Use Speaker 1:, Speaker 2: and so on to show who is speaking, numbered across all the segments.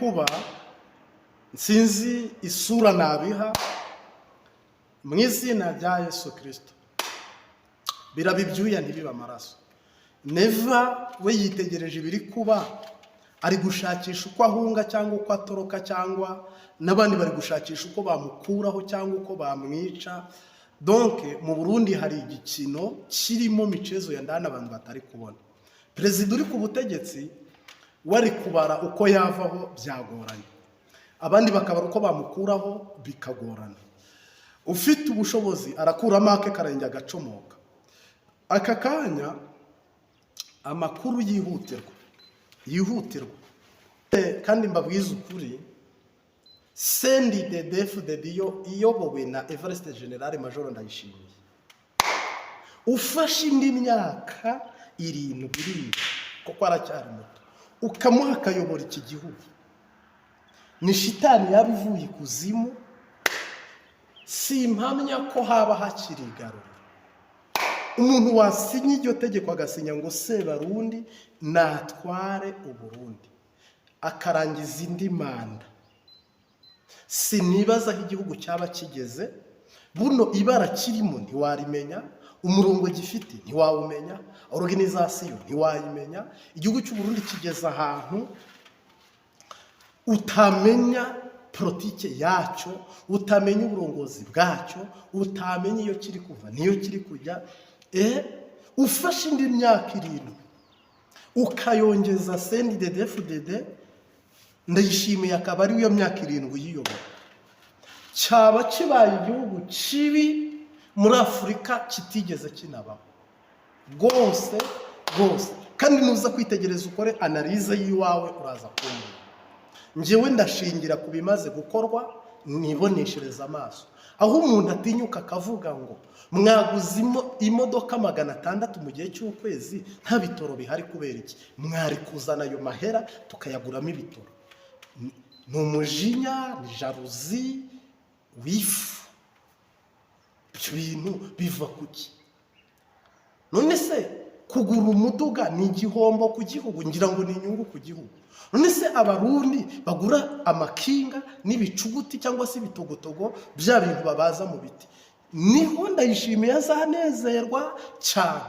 Speaker 1: kuba sinzi isura nabiha. Mu izina rya Yesu Kirisito, biraba ibyuya ntibibe amaraso. Neva we yitegereje ibiri kuba, ari gushakisha uko ahunga cyangwa uko atoroka, cyangwa n'abandi bari gushakisha uko bamukuraho cyangwa uko bamwica. Donc mu Burundi hari igikino kirimo michezo ya ndani abantu batari kubona. Perezida uri ku butegetsi wari kubara uko yavaho byagoranye, abandi bakabara uko bamukuraho bikagorana. Ufite ubushobozi arakuramo ake karenge agacomoka. Aka kanya amakuru yihutirwa yihutirwa, kandi mbabwize ukuri, CNDD-FDD yo iyobowe na Evariste Général Major Ndayishimiye, ufashe indi myaka 7 iri imbere, kuko aracyari muto, ukamuha akayobora iki gihugu, ni shitani yaba ivuye ikuzimu. Simpamya ko haba hakiri igaruriro. Umuntu wasinya iryo tegeko, agasinya ngo Sebarundi natware Uburundi, akarangiza indi manda, sinibaza aho igihugu cyaba kigeze. Buno ibara kirimo ntiwarimenya, umurongo gifite ntiwawumenya, organisation ntiwayimenya. Igihugu cy'u Burundi kigeze ahantu utamenya politike yacyo, utamenya uburongozi bwacyo, utamenya iyo kiri kuva n'iyo kiri kujya. Ufashe indi myaka 7 ukayongeza CNDD-FDD, Ndayishimiye akaba ari iyo myaka 7 uyiyobora, cyaba kibaye igihugu kibi muri Afurika kitigeze kinabaho rwose rwose. Kandi nuza kwitegereza, ukore analyse y'iwawe, uraza kumbona. Njyewe ndashingira ku bimaze gukorwa niboneshereza amaso, aho umuntu atinyuka akavuga ngo mwaguze imodoka 600 mu gihe cy'ukwezi nta bitoro bihari, kubera iki? Mwari kuzana ayo mahera tukayaguramo ibitoro. Ni umujinya, ni jalousie wifu. Ibyo bintu biva ku ki? None se kugura umuduga ni igihombo ku gihugu? Ngira ngo ni inyungu ku gihugu. None se Abarundi bagura amakinga n'ibicuguti cyangwa se ibitogotogo, bya bintu babaza mu biti, niho Ndayishimiye azanezerwa cyane?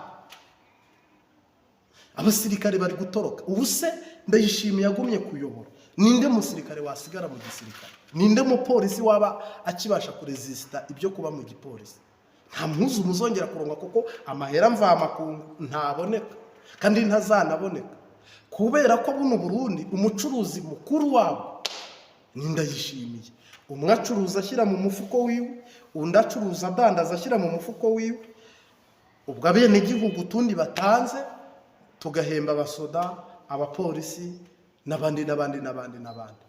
Speaker 1: Abasirikare bari gutoroka. Ubu se Ndayishimiye agumye kuyobora, ninde musirikare wasigara mu gisirikare? Ninde mupolisi waba akibasha kurezisita ibyo kuba mu gipolisi? Nta mpuzu muzongera kuronga, kuko amahera mvamakungu ntaboneka kandi ntazanaboneka, kubera ko buno Burundi umucuruzi mukuru wabo ni Ndayishimiye. Umwe acuruza ashyira mu mufuko wiwe, undi acuruza adandaza ashyira mu mufuko wiwe. Ubwo abenegihugu utundi batanze tugahemba abasoda, abapolisi n'abandi n'abandi n'abandi n'abandi.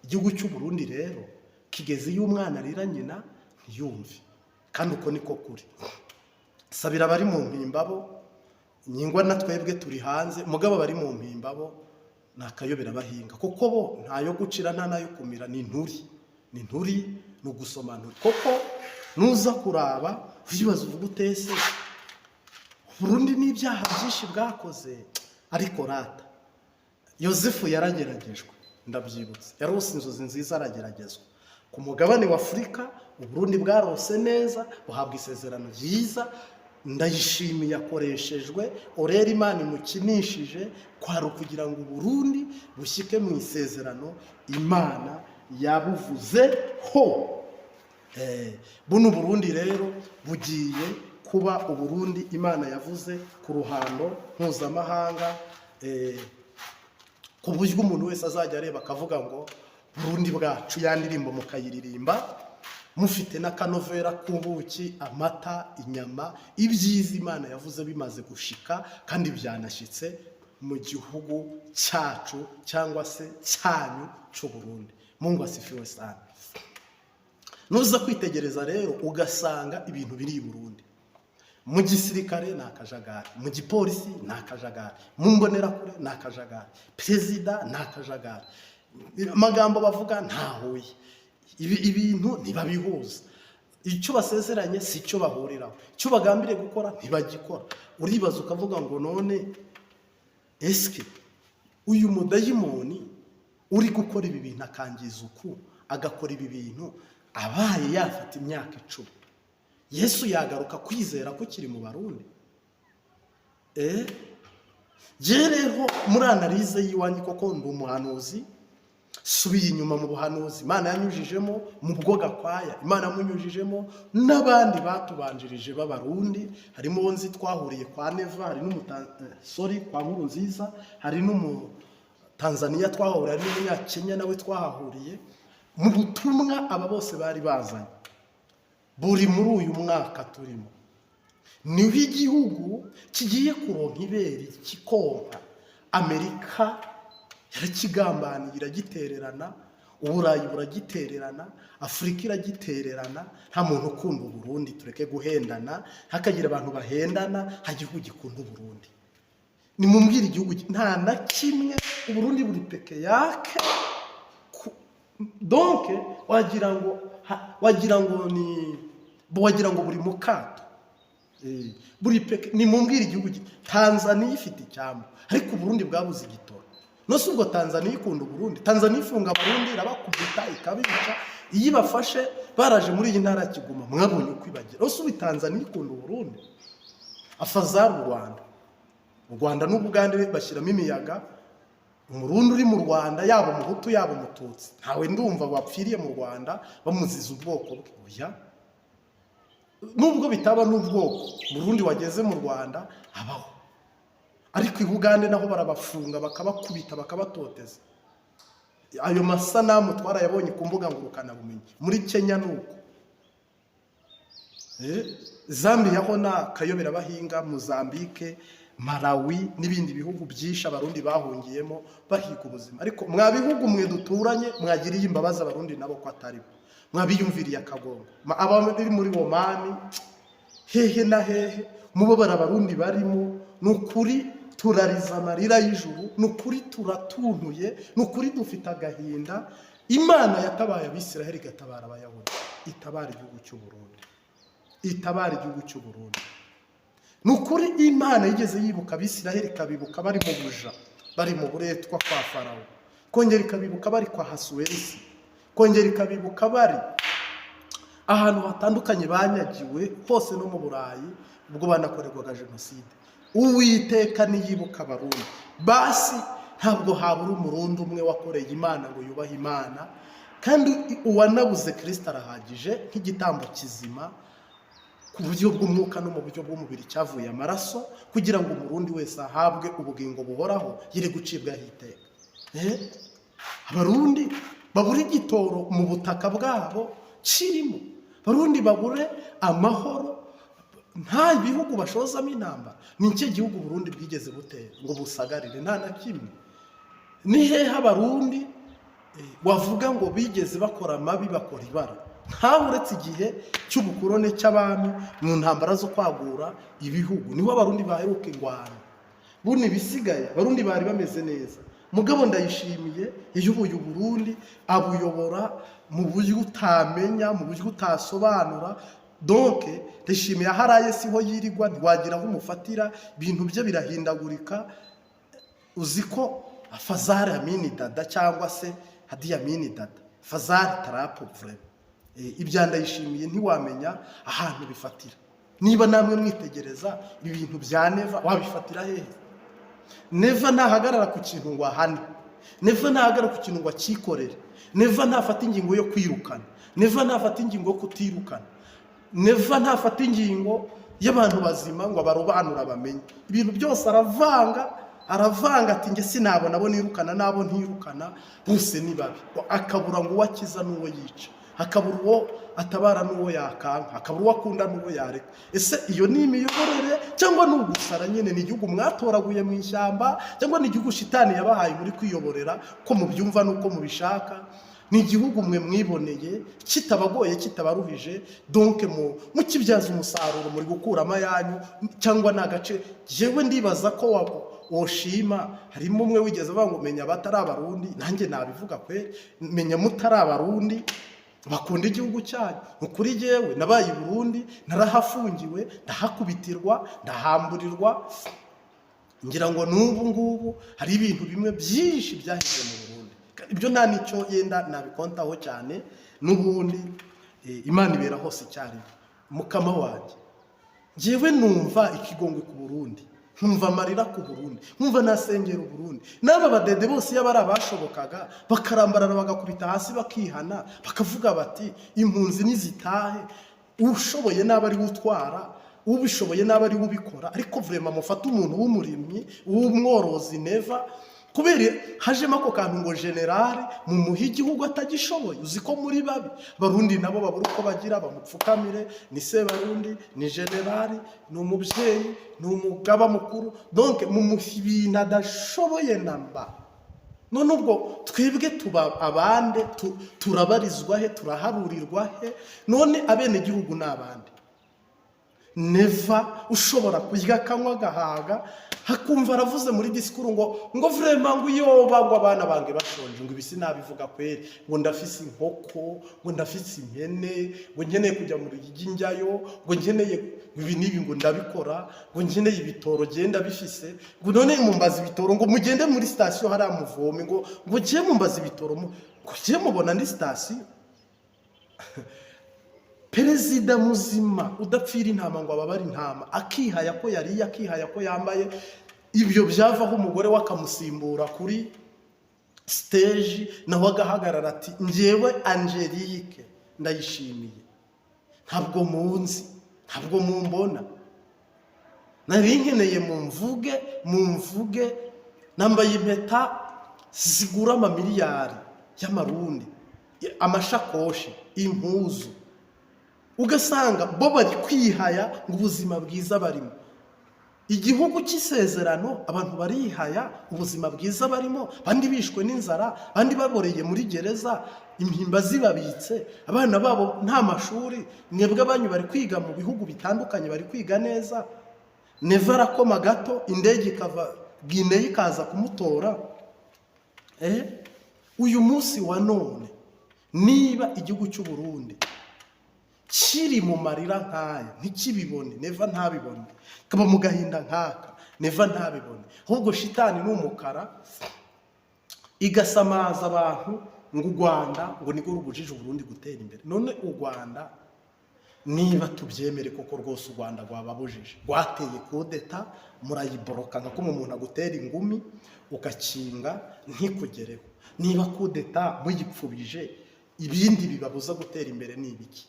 Speaker 1: Igihugu cy'u Burundi rero kigeze iyo umwana arira nyina ntiyumve, kandi uko niko kuri. Sabira abari mu mpimba bo nyingwa, na twebwe turi hanze. Mugabo bari mu mpimba bo ni akayobera bahinga, kuko bo ntayo gucira nta nayo kumira. Ni nturi, ni nturi, ni ugusoma nturi. Koko nuza kuraba wibaza uvuga utese Burundi n'ibyaha byinshi bwakoze, ariko rata Yosefu yarageragejwe. Ndabyibutse, yarose inzozi nziza arageragezwa. Ku mugabane wa Afurika Uburundi bwarose neza, buhabwa isezerano ryiza. Ndayishimiye akoreshejwe orera, Imana imukinishije kwari ukugira ngo Uburundi bushyike mu isezerano Imana yabuvuze ho. Buno Burundi rero bugiye kuba Uburundi Imana yavuze ku ruhando mpuzamahanga, ku buryo umuntu wese azajya areba akavuga ngo "Burundi bwacu", ya ndirimbo mukayiririmba mufite n'akanovera k'ubuki, amata, inyama. Ibyiza Imana yavuze bimaze gushika kandi byanashyitse mu gihugu cyacu cyangwa se cyanyu cy'u Burundi. Mungu asifiwe sana. Nuza kwitegereza rero ugasanga ibintu biri i Burundi: mu gisirikare ni akajagari, mu gipolisi ni akajagari, mu mbonerakure ni akajagari, perezida ni akajagari, amagambo bavuga ntahuye. Ibintu ntibabihuza, icyo basezeranye si cyo bahuriraho, icyo bagambiriye gukora ntibagikora. Uribaza ukavuga ngo none eske uyu mudayimoni Uri gukora ibi bintu akangiza uku, agakora ibi bintu, abaye yafata imyaka 10, Yesu yagaruka kwizera ko kiri mu Barundi? Njye rero muri analyse y'iwanjye, koko ndi umuhanuzi, subiye inyuma mu buhanuzi Imana yanyujijemo, mu bwo Gakwaya Imana yamunyujijemo n'abandi batubanjirije b'Abarundi, harimo uwo nzi twahuriye kwa Neva, hari sorry, kwa Nkurunziza, hari n'Umutanzaniya twahuriye, hari n'Umunyakenya nawe twahahuriye mu butumwa. Aba bose bari bazanye buri muri uyu mwaka turimo, niho igihugu kigiye kuronka ibere kikonka. Amerika yarakigambaniye iragitererana, Uburayi buragitererana, Afurika iragitererana. Nta muntu ukunda Uburundi, tureke guhendana, hakagira abantu bahendana. Nta gihugu gikunda Uburundi, nimumbwire igihugu nta na kimwe. Uburundi buri peke yake. Donc wagira ngo ni wagira ngo buri mu kato. Buri peke. Nimumbwire igihugu Tanzaniya ifite icyambu, ariko Uburundi bwabuze igitoro. Nose ubwo Tanzaniya ikunda Uburundi? Tanzaniya ifunga Abarundi, irabakubita, ikabica. Iyo ibafashe baraje muri iyi ntara ya Kigoma, mwabonye uko ibagira. Nose ubu Tanzaniya ikunda Uburundi? Afazari u Rwanda, u Rwanda n'Ubugande bashyiramo imiyaga. Umurundi uri mu Rwanda, yaba Umuhutu, yaba Umututsi, ntawe ndumva wapfiriye mu Rwanda bamuziza ubwoko bwe. Oya, nubwo bitaba n'ubwoko, Umurundi wageze mu Rwanda abaho. Ariko i Bugande naho barabafunga, bakabakubita, bakabatoteza. Ayo masanamu twarayabonye ku mbuga ngurukanabumenyi. Muri Kenya ni uko. Zambia ho ni akayobera bahinga, Mozambique, Malawi n'ibindi bihugu byinshi Abarundi bahungiyemo bahiga ubuzima. Ariko mwa bihugu mwe duturanye, mwagiriye imbabazi Abarundi nabo ko atari bo, mwabiyumviriye akagongo. Abari muri Omani, hehe na hehe, mubabara Abarundi barimo. Ni ukuri turariza amarira y'ijuru, ni ukuri turatuntuye, ni ukuri dufite agahinda. Imana yatabaye Abisiraheli, igatabara Abayahudi, itabara igihugu cy'u Burundi, itabara igihugu cy'u Burundi. Ni ukuri Imana yigeze yibuka Abisiraheli, ikabibuka bari mu buja, bari mu buretwa kwa Farawo, kongera ikabibuka bari kwa Hasuwerisi, kongera ikabibuka bari ahantu hatandukanye banyagiwe hose no mu Burayi ubwo banakorerwaga jenoside. Uwiteka niyibuka Abarundi, basi ntabwo habura Umurundi umwe wakoreye Imana ngo yubahe Imana. Kandi uwanabuze, Kirisita arahagije nk'igitambo kizima ku buryo bw'umwuka no mu buryo bw'umubiri, cyavuye amaraso kugira ngo Umurundi wese ahabwe ubugingo buhoraho, yere gucibwaho iteka. Abarundi babure igitoro mu butaka bwabo kirimo, Abarundi babure amahoro, nta bihugu bashozamo intambara. Ni iki gihugu Burundi bwigeze butera ngo busagarire? Nta na kimwe. Ni hehe Abarundi wavuga ngo bigeze bakora amabi, bakora ibara? Ntawe, uretse igihe cy'ubukorone cy'abami mu ntambara zo kwagura ibihugu, niho Abarundi baheruka ingwano. Buno ibisigaye Abarundi bari bameze neza. Mugabo Ndayishimiye yayoboye Uburundi, abuyobora mu buryo utamenya, mu buryo utasobanura. Donc Ndayishimiye aho araye siho yirirwa, ntiwagira aho umufatira, ibintu bye birahindagurika. Uzi ko afazari Amini Dada cyangwa se Hadi Amini Dada, fazari tarapo vraiment. Ibya Ndayishimiye ntiwamenya ahantu bifatira. Niba namwe mwitegereza ibi bintu bya Neva, wabifatira hehe? Neva ntahagarara ku kintu ngo ahane, Neva ntahagarara ku kintu ngo acyikorere, Neva ntafata ingingo yo kwirukana, Neva ntafata ingingo yo kutirukana, Neva ntafata ingingo y'abantu bazima ngo abarobanure bamenye. Ibintu byose aravanga, aravanga, ati njye sinabona abo nirukana n'abo ntirukana, bose ni babi. Akabura ngo uwo akiza n'uwo yica, akabura uwo atabara n'uwo yakanka, akabura uwo akunda n'uwo yareka. Ese iyo ni imiyoborere cyangwa ni ugusara nyine? Ni igihugu mwatoraguye mu ishyamba cyangwa ni igihugu shitani yabahaye muri kwiyoborera ko mubyumva n'uko mubishaka? Ni igihugu mwe mwiboneye kitabagoye, kitabaruhije, donc mu mukibyaza umusaruro, muri gukuramo ayanyu, cyangwa ni agace? Jewe ndibaza ko woshima. Harimo umwe wigeze avuga ngo menya abatari Abarundi, nanjye nabivuga kweri, menya mutari Abarundi bakunda igihugu cyanyu. Ni ukuri jyewe nabaye i Burundi, narahafungiwe, ndahakubitirwa, ndahamburirwa. Ngira ngo n'ubu ngubu hari ibintu bimwe byinshi byaheze mu Burundi. Ibyo nta n'icyo yenda nabikontaho cyane. N'ubundi Imana ibera hose icyarimwe. Mukama wanjye, njyewe numva ikigongwe ku Burundi, nkumva amarira ku Burundi, nkumva nasengera Uburundi. N'aba badede bose, iyo bari abashobokaga, bakarambarara, bagakubita hasi, bakihana, bakavuga bati: "Impunzi nizitahe, ushoboye n'aba ari we utwara, ubishoboye n'aba ari we ubikora." Ariko vraiment, mufate umuntu w'umurimyi, w'umworozi, Neva, kubera hajemo ako kantu ngo général, mumuhe igihugu atagishoboye. Uzi ko muri babi? Barundi nabo babura uko bagira, bamupfukamire. Ni Sebarundi, ni général, ni umubyeyi, ni umugaba mukuru. Donc mumuhe ibintu adashoboye namba. None ubwo twebwe tuba abande? Turabarizwa he? Turaharurirwa he? None abenegihugu ni abande? Neva ushobora kurya, akanywa, agahaga, hakumva aravuze muri discours ngo vraiment, ngo iyoba ngo abana bange bashonje, ngo ibi sinabivuga kweri, ngo ndafise inkoko, ngo ndafise impene, ngo nkeneye kujya mu ruyigi njyayo, ngo nkeneye ibi n'ibi, ngo ndabikora, ngo nkeneye ibitoro genda bifise, ngo none mumbaza ibitoro, ngo mugende muri sitasiyo hariya muvome, ngo ngiye mumbaza ibitoro, ngo ngiye mubona ni sitasiyo. Perezida muzima udapfira intama ngo ababare intama, akihaya ko yariye, akihaya ko yambaye, ibyo byavaho umugore we akamusimbura kuri stage, nawe agahagarara ati: "Njyewe Angelique Ndayishimiye, ntabwo munzi, ntabwo mumbona, nari nkeneye mumvuge, mumvuge, nambaye impeta zigura amamiliyari y'amarundi, amashakoshi, impuzu." Ugasanga bo bari kwihaya ngo ubuzima bwiza barimo, igihugu cy'isezerano, abantu barihaya ubuzima bwiza barimo, abandi bishwe n'inzara, abandi baboreye muri gereza, impimba zibabitse, abana babo nta mashuri. Mwebwe abanyu bari kwiga mu bihugu bitandukanye, bari kwiga neza. Neva arakoma gato, indege ikava Guinea ikaza kumutora. Uyu munsi wa none, niba igihugu cy'u Burundi kiri mu marira nk'aya, ntikibibone, Neva ntabibone, kaba mu gahinda nk'aka, Neva ntabibone, ahubwo shitani ni umukara igasamaza abantu ngo u Rwanda ngo niko rubujije Uburundi gutera imbere. None u Rwanda, niba tubyemere koko rwose, u Rwanda rwababujije, rwateye kudeta, murayiboroka nka ko umuntu agutera ingumi ugakinga ntikugereho. Niba kudeta muyipfubije, ibindi bibabuza gutera imbere ni ibiki?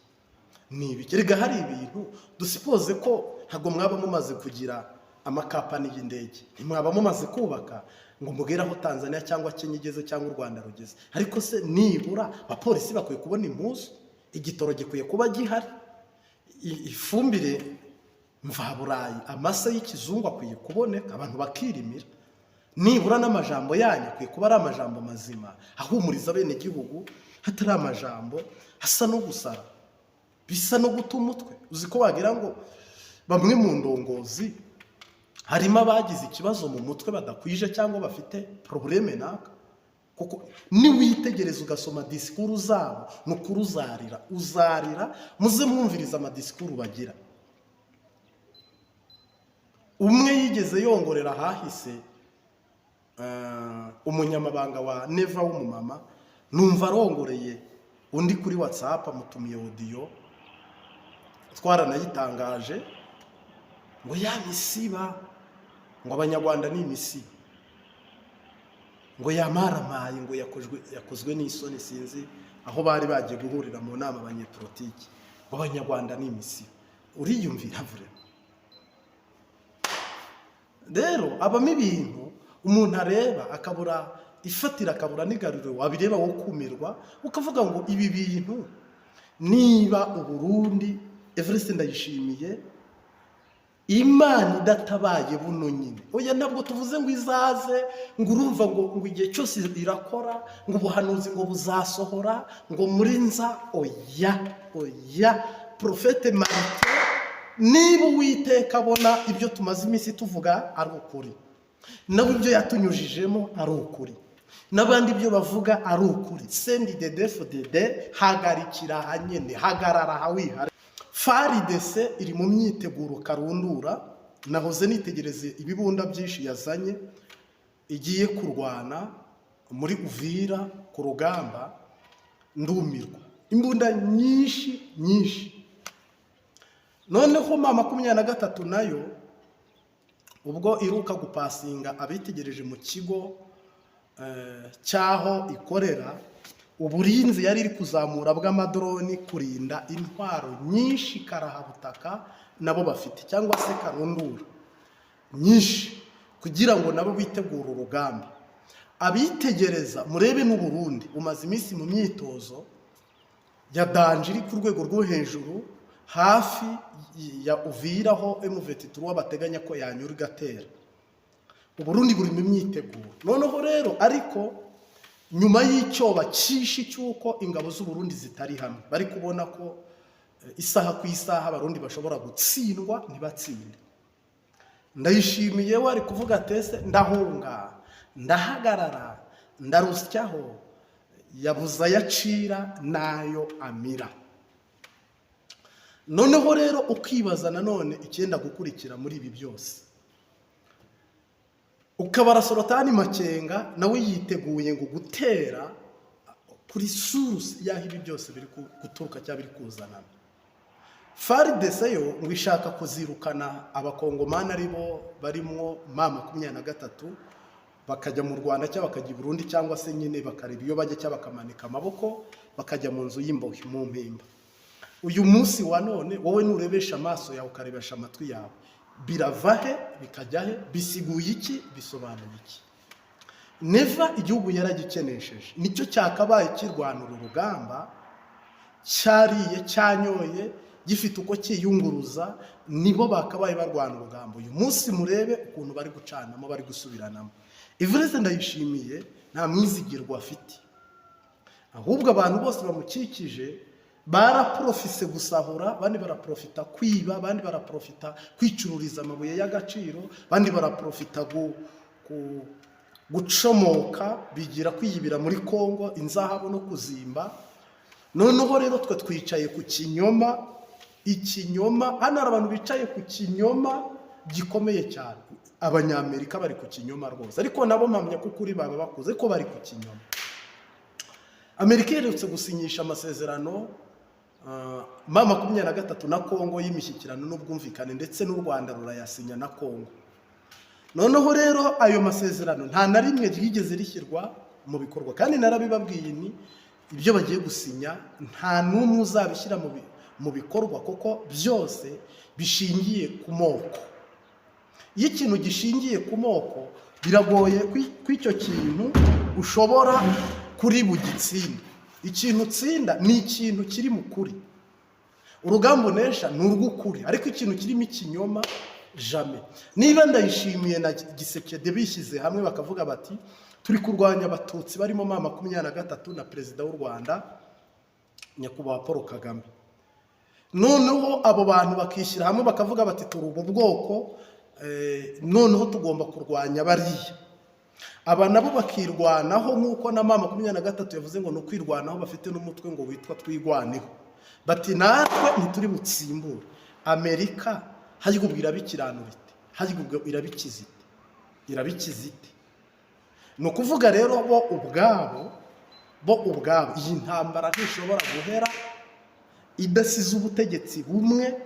Speaker 1: Ni ibiki? Rega hari ibintu dusipoze ko ntabwo mwaba mumaze kugira amakampani y'indege, ntimwaba mumaze kubaka ngo mugere aho Tanzania cyangwa Kenya igeze cyangwa u Rwanda rugeze. Ariko se nibura abapolisi bakwiye kubona impuzu, igitoro gikwiye kuba gihari, ifumbire mvaburayi, amase y'ikizungu akwiye kuboneka, abantu bakirimira. Nibura n'amajambo yanyu akwiye kuba ari amajambo mazima ahumuriza bene gihugu, hatari amajambo asa no gusara, bisa no guta umutwe. Uzi ko wagira ngo bamwe mu ndongozi harimo abagize ikibazo mu mutwe, badakwije cyangwa bafite problème naka, kuko niwitegereza ugasoma discours zabo, ni ukuri uzarira, uzarira. Muze mwumviriza amadiscours bagira. Umwe yigeze yongorera ahahise, umunyamabanga wa Neva w'umumama, numva arongoreye undi kuri WhatsApp, amutumiye audio, twaranayitangaje, ngo ya misiba, ngo Abanyarwanda ni imisiba, ngo yamaramaye, ngo yakozwe n'isoni. Sinzi aho bari bagiye guhurira mu nama abanyepolitiki, ngo Abanyarwanda ni imisiba. Uriyumvira vraiment? Rero abamo ibintu umuntu areba akabura ifatira, akabura n'igaruriro. Wabireba wo kumirwa, ukavuga ngo ibi bintu, niba Uburundi, Evariste Ndayishimiye, Imana idatabaye buno nyine. Oya, ntabwo tuvuze ngo izaze, ngo urumva ngo igihe cyose irakora, ngo ubuhanuzi ngo buzasohora ngo muri nza. Oya, oya. Prophète Marite, niba Uwiteka abona ibyo tumaze iminsi tuvuga ari ukuri, nawe ibyo yatunyujijemo ari ukuri, n'abandi ibyo bavuga ari ukuri, CNDD-FDD, hagarikira aha nyine, hagarara aha wihare. FARDC iri mu myiteguro karundura. Nahoze nitegereze ibibunda byinshi yazanye, igiye kurwana. muri Uvira ku rugamba, ndumirwa, imbunda nyinshi nyinshi. Noneho M23 nayo ubwo iruka gupasinga abitegereje mu kigo cy'aho ikorera, uburinzi yari iri kuzamura bw'amadroni kurinda intwaro nyinshi karahabutaka nabo bafite, cyangwa se karundura nyinshi, kugira ngo nabo bitegure urugamba. Abitegereza murebe n'u Burundi bumaze iminsi mu myitozo ya danger iri ku rwego rwo hejuru hafi ya Uvira, aho M23 bateganya ko yanyura igatera. Uburundi buri mu myiteguro. Noneho rero ariko nyuma y'icyoba cyinshi cy'uko ingabo z'Uburundi zitari hamwe, bari kubona ko isaha ku isaha Abarundi bashobora gutsindwa ntibatsinde. Ndayishimiye we ari kuvuga atese ndahunga, ndahagarara, ndarusyaho, yabuze ayacira n'ayo amira. Noneho rero ukibaza nanone icyenda gukurikira muri ibi byose, ukabara Sultani Makenga nawe yiteguye ngo gutera kuri source y'aho ibi byose biri guturuka cyangwa biri kuzanana. FARDC yo ngo ishaka kuzirukana Abakongomani ari bo barimwo M23, bakajya mu Rwanda cyangwa bakajya i Burundi, cyangwa se nyine bakareba iyo bajya, cyangwa bakamanika amaboko bakajya mu nzu y'imbohe mu Mpimba. Uyu munsi wa none wowe nurebesha amaso yawe, ukarebesha amatwi yawe, birava he bikajya he? Bisiguye iki? Bisobanuye iki? Neva igihugu yaragikenesheje, nicyo cyakabaye kirwanura urugamba, cyariye, cyanyoye, gifite uko cyiyunguruza, nibo bakabaye barwana urugamba. Uyu munsi murebe ukuntu bari gucanamo, bari gusubiranamo. Evariste Ndayishimiye nta mwizigirwa afite, ahubwo abantu bose bamukikije baraprofise gusahura, abandi baraprofita kwiba, abandi baraprofita kwicururiza amabuye y'agaciro, abandi baraprofita gucomoka bigira kwiyibira muri Kongo inzahabu no kuzimba. Noneho rero twe twicaye ku kinyoma, ikinyoma. Hano hari abantu bicaye ku kinyoma gikomeye cyane. Abanyamerika bari ku kinyoma rwose, ariko nabo mpamya ko ukuri baba bakuze ko bari ku kinyoma. Amerika iherutse gusinyisha amasezerano M23 na Kongo y'imishyikirano n'ubwumvikane, ndetse n'u Rwanda rurayasinya na Kongo. Noneho rero ayo masezerano nta na rimwe ryigeze rishyirwa mu bikorwa, kandi narabibabwiye, ni ibyo bagiye gusinya nta n'umwe uzabishyira mu bikorwa, kuko byose bishingiye ku moko. Iyo ikintu gishingiye ku moko, biragoye ko icyo kintu ushobora kuri bugitsinde. Ikintu utsinda ni ikintu kiri mu kuri. Urugamba unesha ni urw'ukuri, ariko ikintu kirimo ikinyoma, jamais. Niba Ndayishimiye na Gisekedi bishyize hamwe bakavuga bati turi kurwanya Abatutsi barimo M23 na perezida w'u Rwanda nyakubahwa Paul Kagame, noneho abo bantu bakishyira hamwe bakavuga bati turi ubu bwoko, noneho tugomba kurwanya bariya, aba nabo bakirwanaho nk'uko na M23 yavuze ngo ni ukwirwanaho, bafite n'umutwe ngo witwa Twigwaneho, bati natwe ntituri butsimbure Amerika. Harya ubwo irabikiranura ite? Harya ubwo irabikiza ite? Irabikiza ite? Ni ukuvuga rero bo ubwabo iyi ntambara ntishobora guhera idasize ubutegetsi bumwe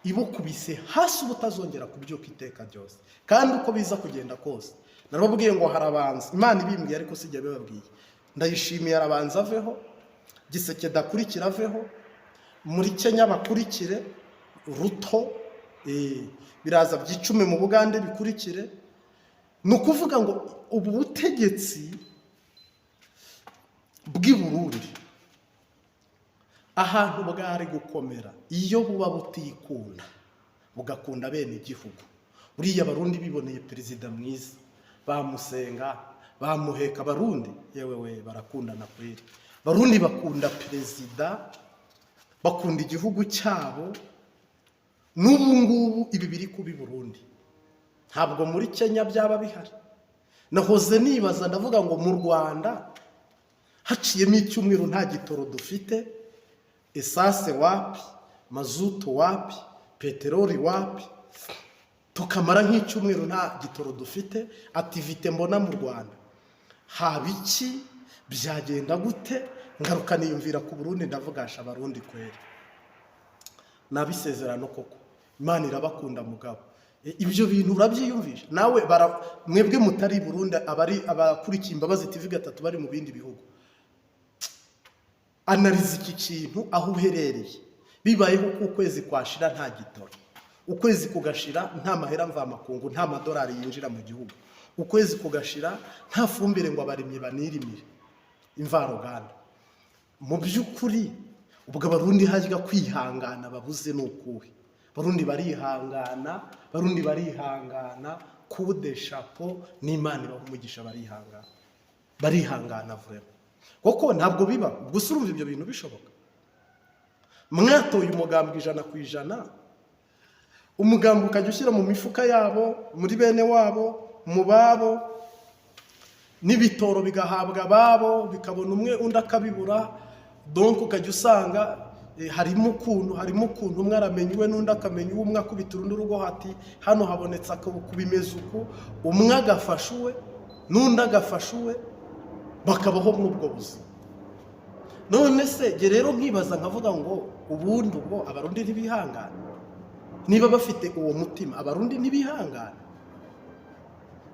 Speaker 1: ibukubise hasi ubutazongera kubyuka iteka ryose. Kandi uko biza kugenda kose, narababwiye ngo harabanza, Imana ibimbwiye ariko sijya bibabwiye, Ndayishimiye arabanza aveho, Gisekedi akurikira aveho, muri Kenya bakurikire Ruto, biraza by'icume mu Bugande bikurikire. Ni ukuvuga ngo ubu butegetsi bw'i Burundi ahantu bwari gukomera iyo buba butikunda, bugakunda bene igihugu. Buriya Abarundi biboneye perezida mwiza, bamusenga, bamuheka. Abarundi yewe we, barakundana kweri. Barundi bakunda perezida, bakunda igihugu cyabo. N'ubu ngubu ibi biri kuba i Burundi ntabwo muri Kenya byaba bihari. Nahoze nibaza, ndavuga ngo mu Rwanda haciyemo icyumweru nta gitoro dufite, essence wapi, mazutu wapi, peteroli wapi, tukamara nk'icyumweru nta gitoro dufite, activité mbona mu Rwanda Haba iki? Byagenda gute? Ngaruka niyumvira ku Burundi, ndavugasha Abarundi kweri nabisezerano koko, Imana irabakunda. Mugabo ibyo bintu urabyiyumvisha nawe? Mwebwe mutari i Burundi, abari abakurikiye Imbabazi TV gatatu bari mu bindi bihugu, analyza iki kintu aho uherereye. Bibayeho ko ukwezi kwashira nta gitoro, ukwezi kugashira nta mahera mvamakungu, nta madolari yinjira mu gihugu, ukwezi kugashira nta fumbire ngo abarimyi banirimire imvaruganda, mu by'ukuri ubwo Abarundi hajya kwihangana babuze ni ukuhe? Abarundi barihangana, Abarundi barihangana. Kude chapeau, n'Imana ibaha umugisha. Barihangana, barihangana vraiment, kuko ntabwo biba. Gusa urumva ibyo bintu bishoboka? Mwatoye umugambwe 100%, umugambi ukajya ushyira mu mifuka yabo, muri bene wabo, mu babo, n'ibitoro bigahabwa ababo, bikabona umwe undi akabibura. Donc ukajya usanga harimo ukuntu umwe aramenya uwe n'undi akamenya uwe, umwe akubita urundi urugo hati hano habonetse bimeze uku, umwe agafasha uwe n'undi agafasha uwe, bakabaho muri ubwo buzima. None se jye rero nkibaza nkavuga ngo ubundi ubwo Abarundi ntibihangana? Niba bafite uwo mutima, Abarundi ntibihangana?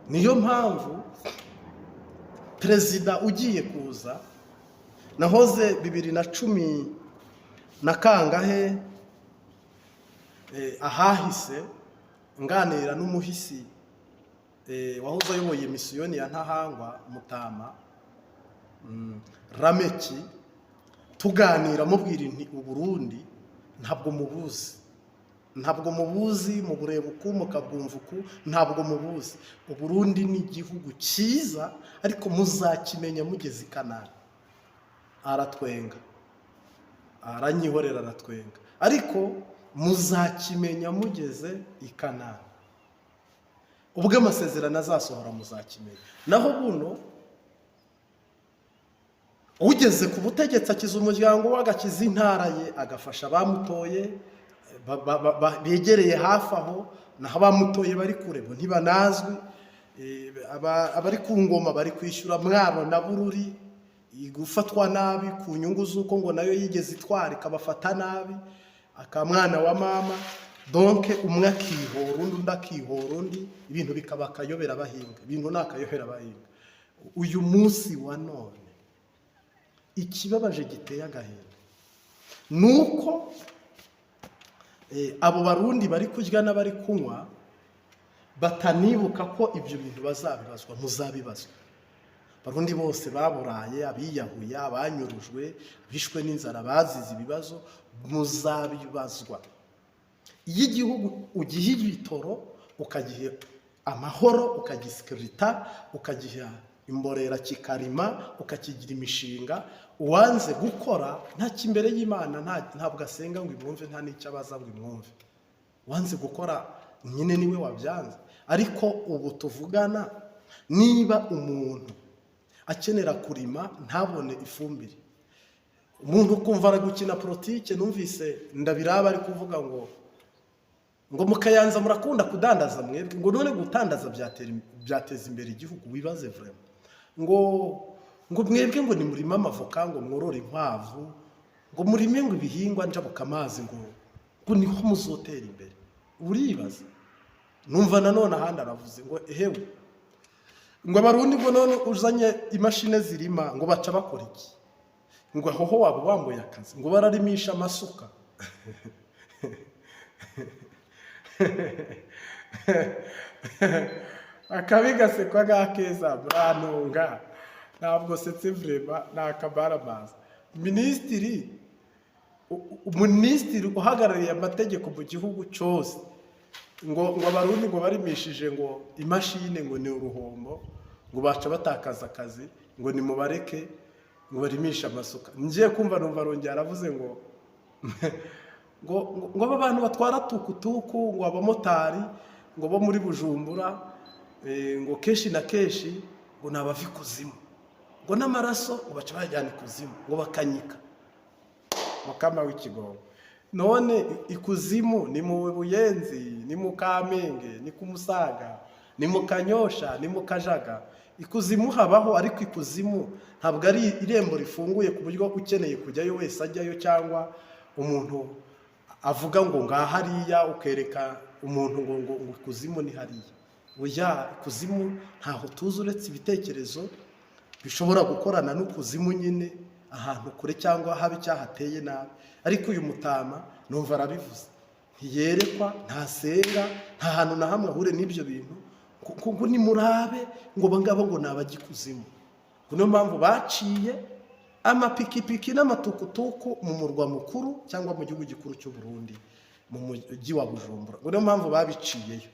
Speaker 1: Niyo mpamvu perezida ugiye kuza, nahoze 2010 na kangahe, ahahise, nganira n'umuhisi wahoze ayoboye misiyoni ya Ntahangwa, Mutama Rameki, tuganira mubwira nti: "Uburundi ntabwo mubuzi, ntabwo mubuzi, mubureba uku mukabwumva uku, ntabwo mubuzi. Uburundi ni igihugu cyiza, ariko muzakimenya mugeze i Kanani." Aratwenga, aranyihorera, aratwenga. Ariko muzakimenya mugeze i Kanani, ubwo amasezerano azasohora muzakimenya. Naho buno ugeze ku butegetsi akiza umuryango we, agakiza intara ye, agafasha abamutoye begereye hafi aho, naho abamutoye bari kure bo ntibanazwi. Abari ku ngoma bari kwishyura Mwaro na Bururi gufatwa nabi ku nyungu z'uko ngo nayo yigeze itwara ikabafata nabi, akamwana wa mama. Donc umwe akihora undi, undi akihora undi, ibintu bikaba akayobera abahinga. Ibintu ni akayobera abahinga uyu munsi wa none. Ikibabaje giteye agahinda ni uko abo Barundi bari kurya n'abari kunywa batanibuka ko ibyo bintu bazabibazwa. Muzabibazwa. Barundi bose baburaye, abiyahuye, abanyurujwe, bishwe n'inzara, bazize ibibazo, muzabibazwa. Iyo igihugu ugiha ibitoro, ukagiha amahoro, ukagisikirita, ukagiha imborera kikarima, ukakigira imishinga, uwanze gukora ntacyo imbere y'Imana, ntabwo asenga ngo imwumve, nta n'icyo abaza ngo imwumve. Wanze gukora nyine niwe wabyanze. Ariko ubu tuvugana, niba umuntu akenera kurima ntabone ifumbire, umuntu ukumva ari gukina politike, numvise Ndabiraba ari kuvuga ngo mu Kayanza murakunda kudandaza mwebwe, ngo none gutandaza byateza imbere igihugu? Wibaze vraiment. Ngo mwebwe ngo nimurime amavoka, ngo mworore inkwavu, ngo murime ngo ibihingwa njabukamazi, ngo niho muzotera imbere. Uribaza. Numva nanone ahandi aravuze ngo ehewe, ngo Abarundi ngo none uzanye imashini zirima ngo baca bakora iki? Ngo aho ho waba wambuye akazi, ngo bararimisha amasuka. Akabi gasekwa nk'akeza. Murantunga, ntabwo setse vraiment, ni akabaramaza. Minisitiri uhagarariye amategeko mu gihugu cyose ngo Abarundi ngo barimishije ngo imashini ngo ni uruhombo, ngo baca batakaza akazi, ngo nimubareke ngo barimishe amasuka. Ngiye kumva numva arongera aravuze ngo aba bantu batwara tukutuku, ngo abamotari ngo bo muri Bujumbura, ngo kenshi na kenshi ngo ni abava ikuzimu, ngo n'amaraso ngo baca bayajyana ikuzimu, ngo bakanyika. Mukama w'ikigongo, none ikuzimu ni mu Buyenzi, ni mu Kamenge, ni ku Musaga, ni mu Kanyosha, ni mu Kajaga? Ikuzimu habaho, ariko ikuzimu ntabwo ari irembo rifunguye ku buryo ukeneye kujyayo wese ajyayo, cyangwa umuntu avuga ngo ngaha hariya, ukereka umuntu ngo ikuzimu ni hariya. Oya, ikuzimu ntaho tuzi uretse ibitekerezo bishobora gukorana n'ukuzimu nyine, ahantu kure cyangwa haba icyahateye nabi. Ariko uyu mutama numva arabivuze, ntiyerekwa, ntasenga, nta hantu na hamwe ahure n'ibyo bintu, ngo nimurabe ngo bangabo ngo ni abajya-ikuzimu. Ngo niyo mpamvu baciye amapikipiki n'amatukutuku mu murwa mukuru cyangwa mu gihugu gikuru cy'u Burundi, mu mujyi wa Bujumbura, ngo niyo mpamvu babiciyeyo,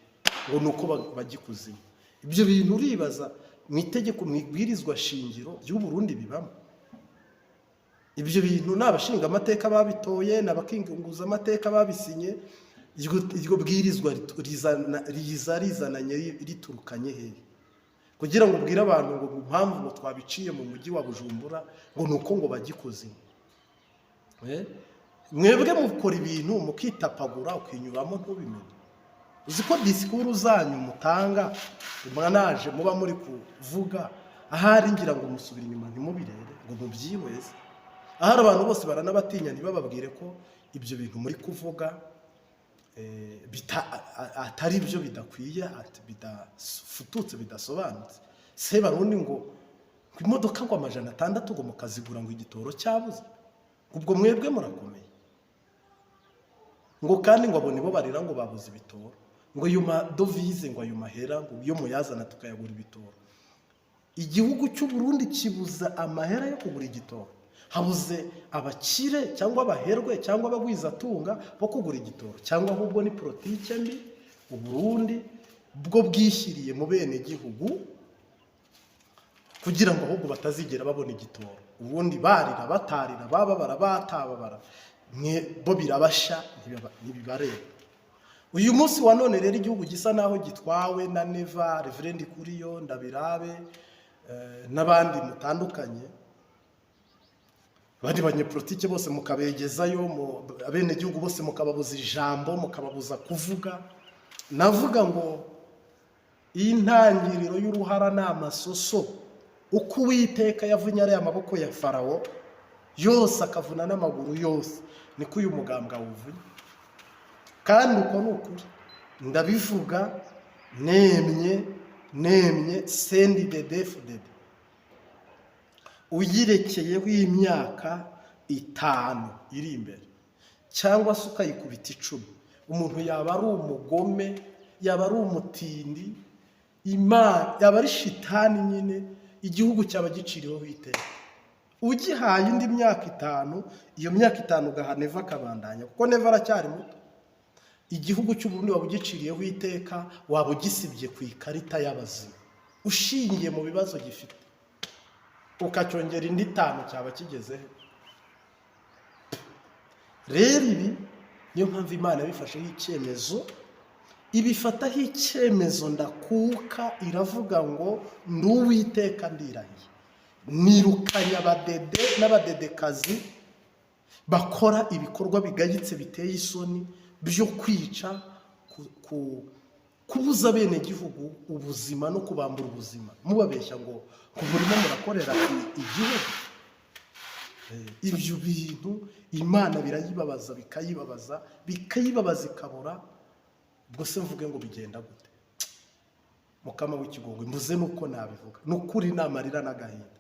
Speaker 1: ngo ni uko bajya ikuzimu. Ibyo bintu uribaza mu itegeko, mu ibwirizwa shingiro ry'u Burundi bibamo? Ibyo bintu ni abashingamateka babitoye, ni abakinguzamateka babisinye. Iryo bwirizwa riza rizananye, riturukanye hehe, kugira ngo ubwire abantu ngo impamvu ngo twabiciye mu mujyi wa Bujumbura ngo ni uko ngo bajya ikuzimu? Mwebwe mukora ibintu mukitapagura, ukinyuramo ntubimenye. Uzi ko discours zanyu mutanga, mwanaje muba muri kuvuga, ahari ngira ngo musubira inyuma ntimubirebe ngo mubyihweze. Ahari abantu bose baranabatinya, ntibababwire ko ibyo bintu muri kuvuga atari byo, bidakwiye, bidafututse, bidasobanutse. Se barundi, ngo imodoka ngo 600 ngo mukazigura, ngo igitoro cyabuze, ubwo mwebwe murakomeye, ngo kandi ngo abo nibo barira ngo babuze ibitoro, ngo ayo madovize, ngo ayo mahera, ngo iyo muyazana tukayagura ibitoro. Igihugu cy'u Burundi kibuza amahera yo kugura igitoro? Habuze abakire cyangwa abaherwe cyangwa abagwizatunga bo kugura igitoro, cyangwa ahubwo ni politike mbi Uburundi bwo bwishyiriye mu bene gihugu kugira ngo ahubwo batazigera babona igitoro? Ubundi barira batarira, bababara batababara, mwe bo birabasha, ntibibareba. Uyu munsi wa none rero igihugu gisa naho gitwawe na Neva, Reverend Kuriyo, Ndabirabe, n'abandi mutandukanye, abandi banyepolitike bose mukabegezayo, abenegihugu bose mukababuza ijambo, mukababuza kuvuga. Navuga ngo iyi ntangiriro y'uruhara ni amasoso. Uko Uwiteka yavunnye ariya maboko ya Farawo yose, akavuna n'amaguru yose, niko uyu mugambwe awuvunnye. Kandi uko ni ukuri, ndabivuga nemye nemye. CNDD-FDD uyirekeyeho imyaka 5 iri imbere, cyangwa se ukayikubita 10, umuntu yaba ari umugome, yaba ari umutindi, Imana yaba ari shitani nyine. Igihugu cyaba giciriweho iteka ugihaye indi myaka 5. Iyo myaka 5 ugaha Neva akabandanya, kuko Neva aracyari muto, igihugu cy'u Burundi waba ugiciriyeho iteka, waba ugisibye ku ikarita y'abazima. Ushingiye mu bibazo gifite, ukacyongera indi 5, cyaba kigezeho. Rero ibi niyo mpamvu Imana yabifasheho icyemezo, ibifataho icyemezo ndakuka, iravuga ngo: "Ndi Uwiteka, ndirahiye, nirukanye abadede n'abadedekazi bakora ibikorwa bigayitse biteye isoni byo kwica, kubuza abenegihugu ubuzima no kubambura ubuzima, mubabeshya ngo murimo murakorera igihugu." Ibyo bintu Imana birayibabaza, bikayibabaza, bikayibabaza, ikabura. Ubwo se mvuge ngo bigenda gute? Mukama w'ikigongwe, mbuze nuko nabivuga. Ni ukuri, ni amarira n'agahinda.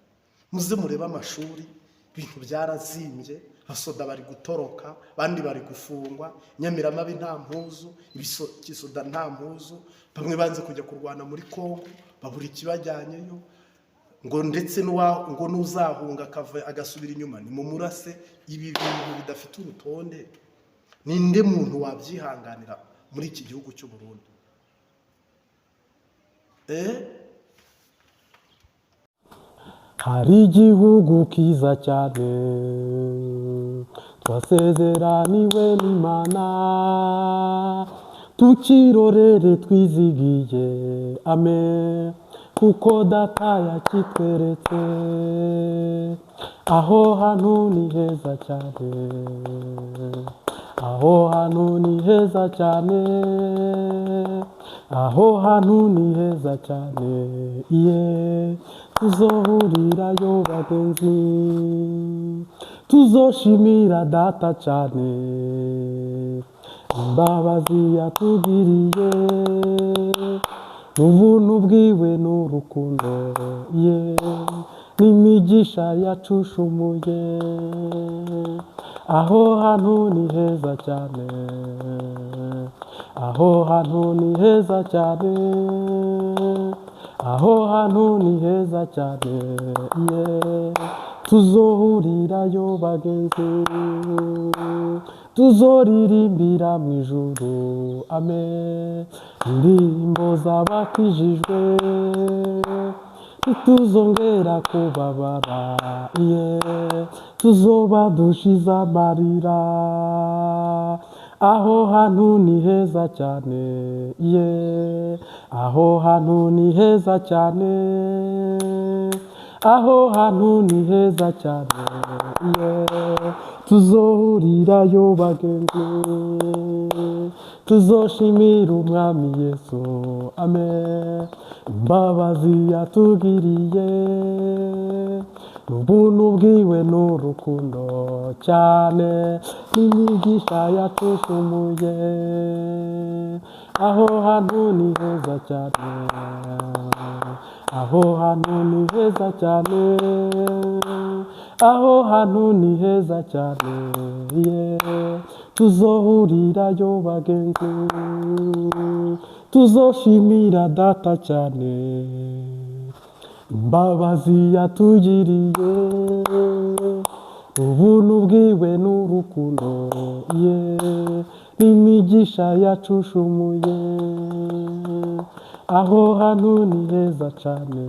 Speaker 1: Muze murebe amashuri, ibintu byarazimbye, abasoda bari gutoroka, abandi bari gufungwa. Nyamiramabi nta mpuzu, igisoda nta mpuzu. Bamwe banze kujya kurwana muri Kongo, babura ikibajyanyeyo, ngo ndetse ngo n'uzahunga akava agasubira inyuma ni mumurase. Ibi bintu bidafite urutonde, ninde muntu wabyihanganira muri iki gihugu cy'u Burundi?
Speaker 2: Hari igihugu kiza cyane twasezeraniwe n'Imana, tukirorere twizigiye, amen, kuko Data yakitweretse. Aho hantu ni heza cyane, aho hantu ni heza cyane. Aho hantu ni heza cyane, iye, tuzohurirayo bagenzi, tuzoshimira Data cyane imbabazi yatugiriye n'ubuntu bwiwe n'urukundo ye n'imigisha yacushumuye. Aho hantu ni heza cyane, aho hantu ni heza cyane, aho hantu ni heza cyane, ye, tuzohurirayo bagenzi, tuzoririmbira mu ijuru, amen, indirimbo z'abakijijwe. Ntituzongera kubabara, iye, tuzoba dushize amarira. Aho hantu ni heza cyane, iye, aho hantu ni heza cyane, aho hantu ni heza cyane, iye, tuzohurirayo bagenzi, tuzoshimira Umwami Yesu, amen, imbabazi yatugiriye n'ubuntu bwiwe n'urukundo cyane n'imigisha yatushumuye. Aho hantu ni heza cyane, aho hantu ni heza cyane, aho hantu ni heza cyane, ye, tuzohurirayo bagenzi, tuzoshimira Data cyane imbabazi yatugiriye ubuntu bwiwe n'urukundo ye n'imigisha yacushumuye. Aho hantu ni heza cyane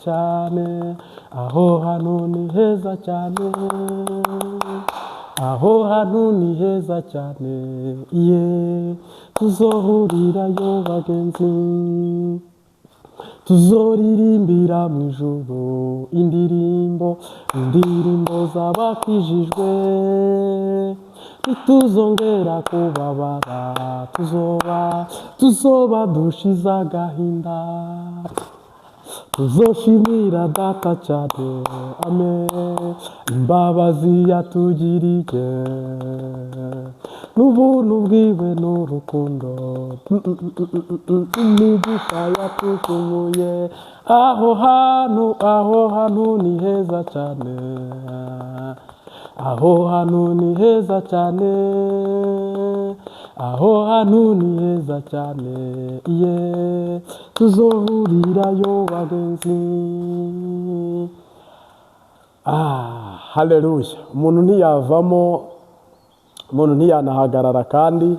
Speaker 2: cyane, aho hantu ni heza cyane, aho hantu ni heza cyane, ye, tuzohurirayo bagenzi, tuzoririmbira mu ijuru indirimbo, indirimbo z'abakijijwe. Ntituzongera kubabara, tuzoba dushize agahinda, tuzoshimira Data cyane, amen, imbabazi yatugiriye n'ubuntu bwiwe n'urukundo imigisha yatushumuye. Aho hantu, aho hantu ni heza cyane, aho hantu ni heza cyane, aho hantu ni heza cyane, ye, tuzohurirayo bagenzi.
Speaker 3: Ah, haleluya! Umuntu ntiyavamo, umuntu ntiyanahagarara kandi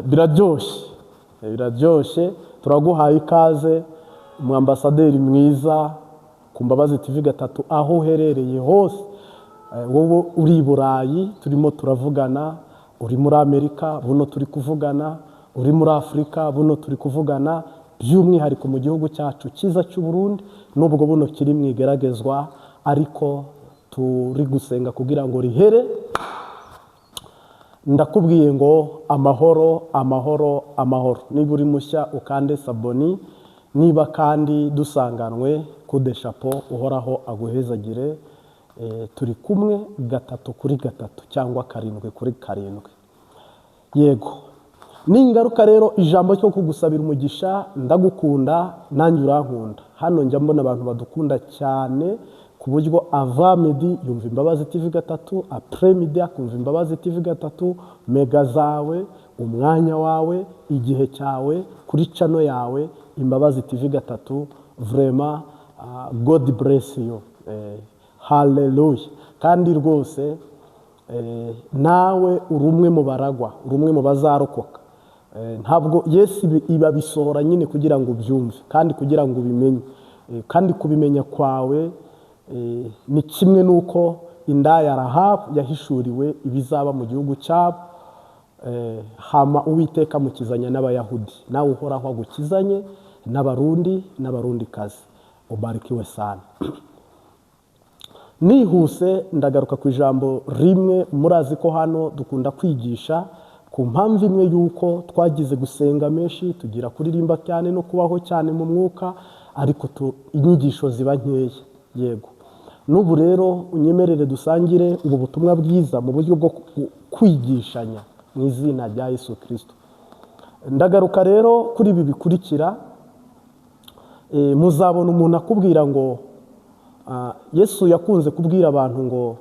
Speaker 3: biraryoshye, biraryoshye. Turaguhaye ikaze, umwambasaderi mwiza ku Mbabazi TV 3, aho uherereye hose. Wowe uri i Burayi turimo turavugana, uri muri Amerika buno turi kuvugana, uri muri Afurika buno turi kuvugana, by'umwihariko mu gihugu cyacu cyiza cy'u Burundi, nubwo buno kiri mu igeragezwa, ariko turi gusenga kugira ngo rihere. Ndakubwiye ngo amahoro, amahoro, amahoro. Niba uri mushya ukande s'abonner, niba kandi dusanganwe kudeshapo, Uhoraho aguhezagire. Turi kumwe 3 kuri 3 cyangwa 7 kuri 7. Yego, ningaruka rero ijambo cyo kugusabira umugisha. Ndagukunda nanjye urankunda. Hano njya mbona abantu badukunda cyane, ku buryo avant-midi yumva Imbabazi TV 3, après-midi akumva Imbabazi TV 3. Mega zawe, umwanya wawe, igihe cyawe kuri channel yawe Imbabazi TV 3, vraiment, God bless you. Haleluya! Kandi rwose nawe uri umwe mu baragwa, uri umwe mu bazarokoka. Ntabwo Yesu ibabisohora nyine kugira ngo ubyumve kandi kugira ngo ubimenye. Kandi kubimenya kwawe ni kimwe n'uko indaya Rahabu yahishuriwe ibizaba mu gihugu cyabo, hama Uwiteka amukizanya n'Abayahudi. Nawe Uhoraho agukizanye n'Abarundi n'Abarundikazi. Ubarikiwe sana. Nihuse ndagaruka ku ijambo rimwe. Murazi ko hano dukunda kwigisha. Ku mpamvu imwe y'uko twagize gusenga menshi, tugira kuririmba cyane no kubaho cyane mu mwuka, ariko inyigisho ziba nkeya. Yego, n'ubu rero unyemerere dusangire ubu butumwa bwiza mu buryo bwo kwigishanya mu izina rya Yesu Kristo. Ndagaruka rero kuri ibi bikurikira. Muzabona umuntu akubwira ngo Yesu yakunze kubwira abantu ngo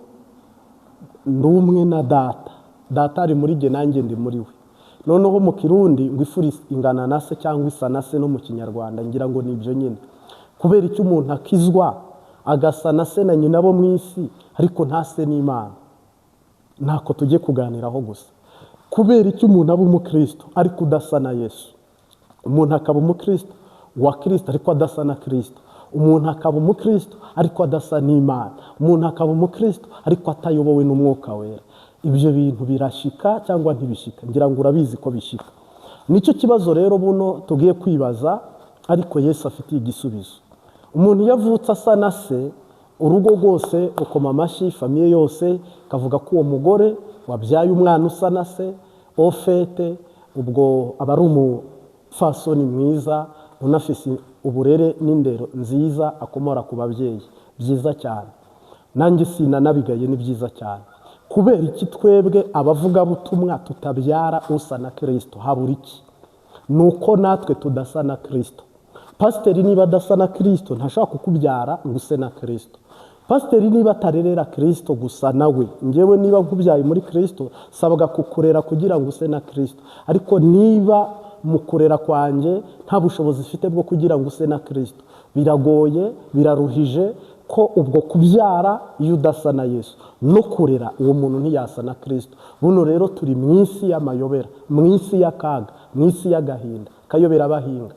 Speaker 3: ndi umwe na data, data ari muri jye nanjye ndi muri we. Noneho mu Kirundi ngo ifuri ingana na se cyangwa isa na se, no mu Kinyarwanda ngira ngo ni ibyo nyine. Kubera icyo umuntu akizwa agasa na se na nyina bo mu isi, ariko ntase n'Imana? Ntako tujye kuganiraho gusa. Kubera icyo umuntu aba umukristo ariko udasa na Yesu? Umuntu akaba umukristo wa Kristo ariko adasa na Kristo. Umuntu akaba umukristo ariko adasa n'Imana. Umuntu akaba umukristo ariko atayobowe n'Umwuka Wera. Ibyo bintu birashika cyangwa ntibishika? Ngira ngo urabizi ko bishika. Nicyo kibazo rero buno tugiye kwibaza, ariko Yesu afitiye igisubizo. Umuntu iyo avutse asa na se, urugo rwose rukoma amashyi, famille yose ikavuga ko uwo mugore wabyaye umwana usa na se, ofete ubwo aba ari umupfasoni mwiza, unafise uburere n'indero nziza akomora ku babyeyi. Byiza cyane, nanjye sinanabigaye, ni byiza cyane. Kubera iki twebwe abavugabutumwa tutabyara usa na Kristo? Habura iki? Ni uko natwe tudasa na Kristo. Pasiteri niba adasa na Kristo ntashobora kukubyara ngo use na Kristo. Pasiteri niba atarerera Kristo gusa nawe, ngewe niba nkubyaye muri Kristo sabwa kukurera kugira ngo use na Kristo, ariko niba mu kurera kwanjye nta bushobozi ufite bwo kugira ngo use na Kristo, biragoye, biraruhije ko ubwo kubyara iyo udasa na Yesu no kurera uwo muntu ntiyasa na Kristo. Buno rero turi mu isi y'amayobera, mu isi y'akaga, mu isi y'agahinda kayobera abahinga.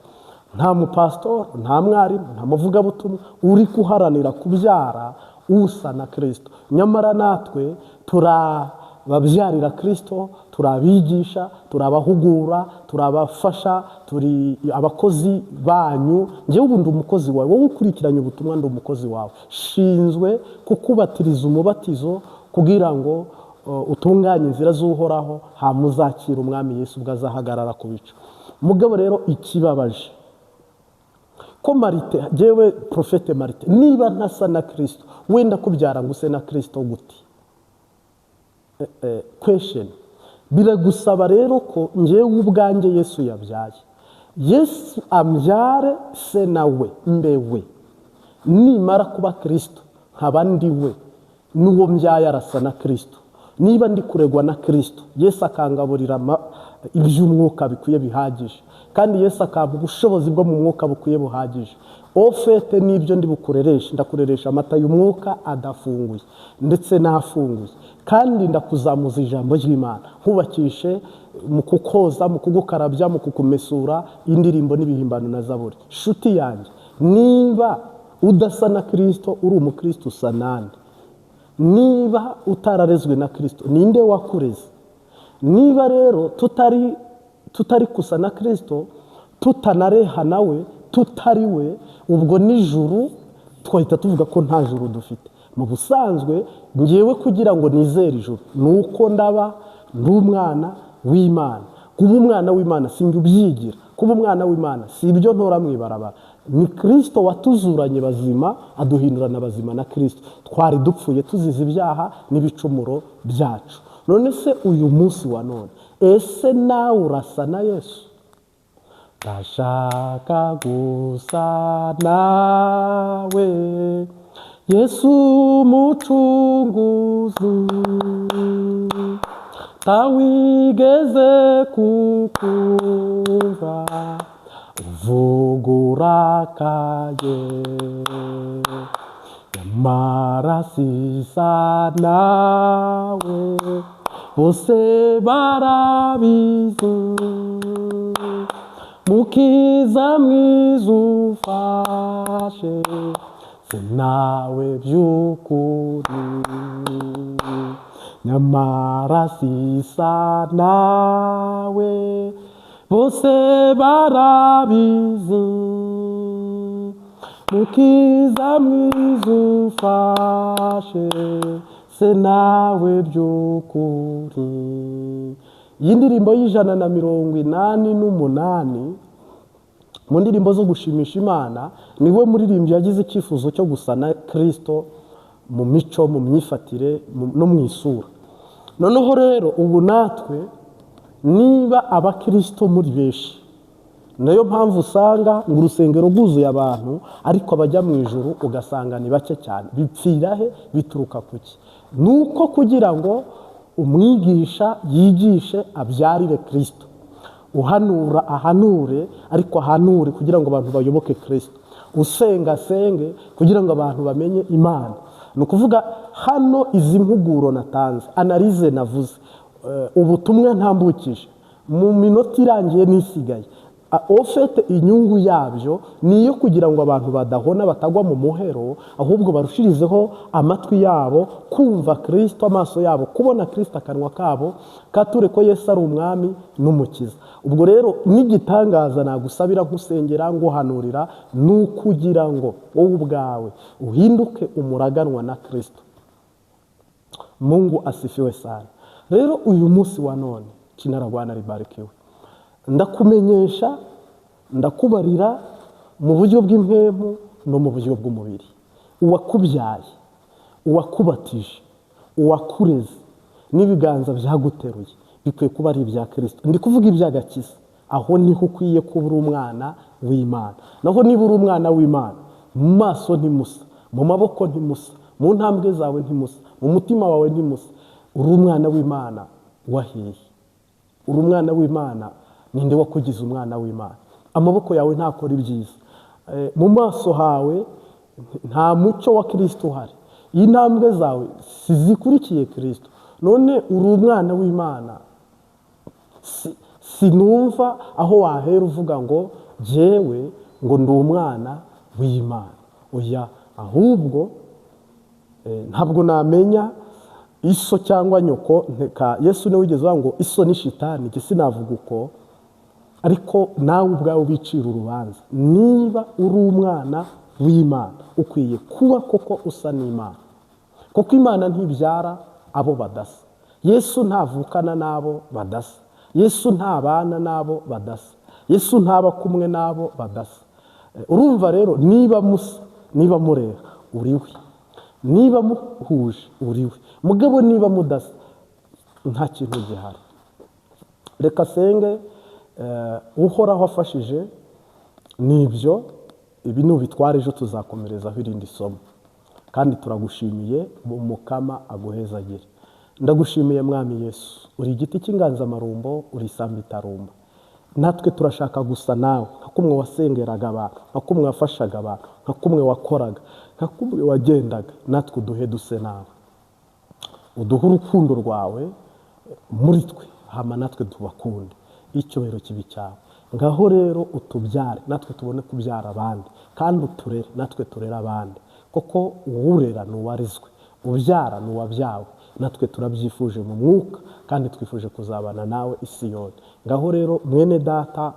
Speaker 3: Nta mupasitori, nta mwarimu, nta muvugabutumwa uri guharanira kubyara usa na Kristo. Nyamara natwe turababyarira Kristo, turabigisha, turabahugura, turabafasha, turi abakozi banyu. Njyewe ubu ndi umukozi wawe, wowe ukurikiranye ubutumwa ndi umukozi wawe, shinzwe kukubatiriza umubatizo kugira ngo utunganye inzira z'Uhoraho, hamuzakira Umwami Yesu ubwo azahagarara ku bicu. Mugabo rero ikibabaje ko Marite, jewe Profete Marite, niba ntasa na Kristo, wenda kubyara ngo use na Kristo gute? Question. Biragusaba rero ko njyewe ubwanjye Yesu yabyaye, Yesu ambyare se nawe mbewe, nimara kuba Kristo nkaba ndi we, n'uwo mbyaye arasa na Kristo. Niba ndi kuregwa na Kristo, Yesu akangaburira iby'umwuka bikwiye bihagije, kandi Yesu akampa ubushobozi bwo mu mwuka bukwiye buhagije, ofete n'ibyo ndi bukureresha, ndakureresha amata y'umwuka adafunguye ndetse n'afunguye, kandi ndakuzamuza ijambo ry'Imana, nkubakishe mu kukoza, mu kugukarabya, mu kukumesura indirimbo n'ibihimbano na zaburi. Shuti yanjye, niba udasa na Kristo, uri umukristo usa nande? Niba utararezwe na Kristo, ninde wakureze? Niba rero tutari kusa na Kristo, tutanareha nawe, tutari we, ubwo nijuru twahita tuvuga ko nta juru dufite. Mu busanzwe ngewe kugira ngo nizere ijuru nuko ndaba ndi umwana w'Imana. Kuba umwana w'Imana sinjye ubyigira, kuba umwana w'Imana si ibyo ntora mu ibarabara. Ni Kristo watuzuranye bazima, aduhindurana bazima na Kristo. Twari dupfuye tuzize ibyaha n'ibicumuro byacu. None se uyu munsi wa none, ese nawe urasa na Yesu? Ndashaka gusa nawe Yesu mucunguzi, tawigeze kukumva uvugurakaye, nyamara sisa nawe bose barabizi, mukiza mwiza ufashe sinawe by'ukuri, nyamara sisa nawe bose barabizi, mukiza mwiza ufashe se nawe by'ukuri. Iyi ndirimbo y'188 mu ndirimbo zo gushimisha Imana, niwe muririmbyi yagize icyifuzo cyo gusa na Kristo mu mico, mu myifatire no mu isura. Noneho rero ubu natwe niba abakirisito muri benshi, nayo mpamvu usanga ngo urusengero rwuzuye abantu, ariko abajya mu ijuru ugasanga ni bake cyane. Bipfira he? Bituruka kuki? Ni uko kugira ngo umwigisha yigishe abyarire Kristo, uhanura ahanure, ariko ahanure kugira ngo abantu bayoboke Kristo, usenga asenge kugira ngo abantu bamenye Imana. Ni ukuvuga hano izi mpuguro natanze, analyse navuze, ubutumwa ntambukije mu minota irangiye n'isigaye, au fait inyungu yabyo ni iyo kugira ngo abantu badahona, batagwa mu muhero, ahubwo barushirizeho amatwi yabo kumva Kristo, amaso yabo kubona Kristo, akanwa kabo kature ko Yesu ari umwami n'umukiza. Ubwo rero n'igitangaza nagusabira, nkusengera, nguhanurira, ni ukugira ngo wowe ubwawe uhinduke umuraganwa na Kristo. Mungu asifiwe sana. Rero uyu munsi wa none, jina la Bwana libarikiwe, ndakumenyesha, ndakubarira mu buryo bw'impemu no mu buryo bw'umubiri: uwakubyaye, uwakubatije, uwakureze n'ibiganza byaguteruye bikwiye kuba ari ibya Kirisito. Ndi kuvuga iby'agakiza. Aho niho ukwiye kuba uri umwana w'Imana. Naho niba uri umwana w'Imana, mu maso ntimusa, mu maboko ntimusa, mu ntambwe zawe ntimusa, mu mutima wawe ntimusa, uri umwana w'Imana wahiye? Uri umwana w'Imana? Ninde wakugize umwana w'Imana? Amaboko yawe ntakora ibyiza, mu maso hawe nta mucyo wa Kirisito uhari, intambwe zawe sizikurikiye Kirisito, none uri umwana w'Imana? Sinumva aho wahera uvuga ngo jyewe ngo ndi umwana w'Imana. Oya, ahubwo ntabwo namenya iso cyangwa nyoko. Nteka Yesu niwe wigeze uvuga ngo iso ni shitani. Njye sinavuga uko, ariko nawe ubwawe ubicira urubanza. Niba uri umwana w'Imana, ukwiye kuba koko usa n'Imana, kuko Imana ntibyara abo badasa. Yesu ntavukana n'abo badasa. Yesu ntabana n'abo badasa. Yesu ntaba kumwe n'abo badasa. Urumva rero, niba musa, niba mureba, uriwe; niba muhuje, uriwe. Mugabo niba mudasa, nta kintu gihari. Reka senge. Uhoraho afashije nibyo ibi nubitwara, ejo tuzakomerezaho irindi somo. Kandi turagushimiye, Umukama aguhezagire. Ndagushimiye Mwami Yesu, uri igiti cy'inganzamarumbo, uri isambu itarumba. Natwe turashaka gusa nawe, nka kumwe wasengeraga abantu, nka kumwe wafashaga abantu, nka kumwe wakoraga, nka kumwe wagendaga. Natwe uduhe duse nawe, uduhe urukundo rwawe muri twe, hama natwe tubakunde. Icyubahiro kibi cyawe. Ngaho rero utubyare, natwe tubone kubyara abandi, kandi uturere, natwe turere abandi, kuko uwurera ni uwarizwe, ubyara ni uwabyawe. Natwe turabyifuje mu mwuka, kandi twifuje kuzabana nawe i Siyoni. Ngaho rero mwene data,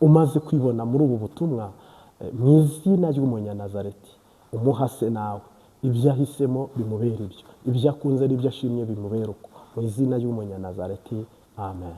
Speaker 3: umaze kwibona muri ubu butumwa, mu izina ry'Umunyanazareti, umuhase nawe ibyo ahisemo bimubera ibyo, ibyo akunze n'ibyo ashimye bimubera uko, mu izina ry'Umunyanazareti, amen.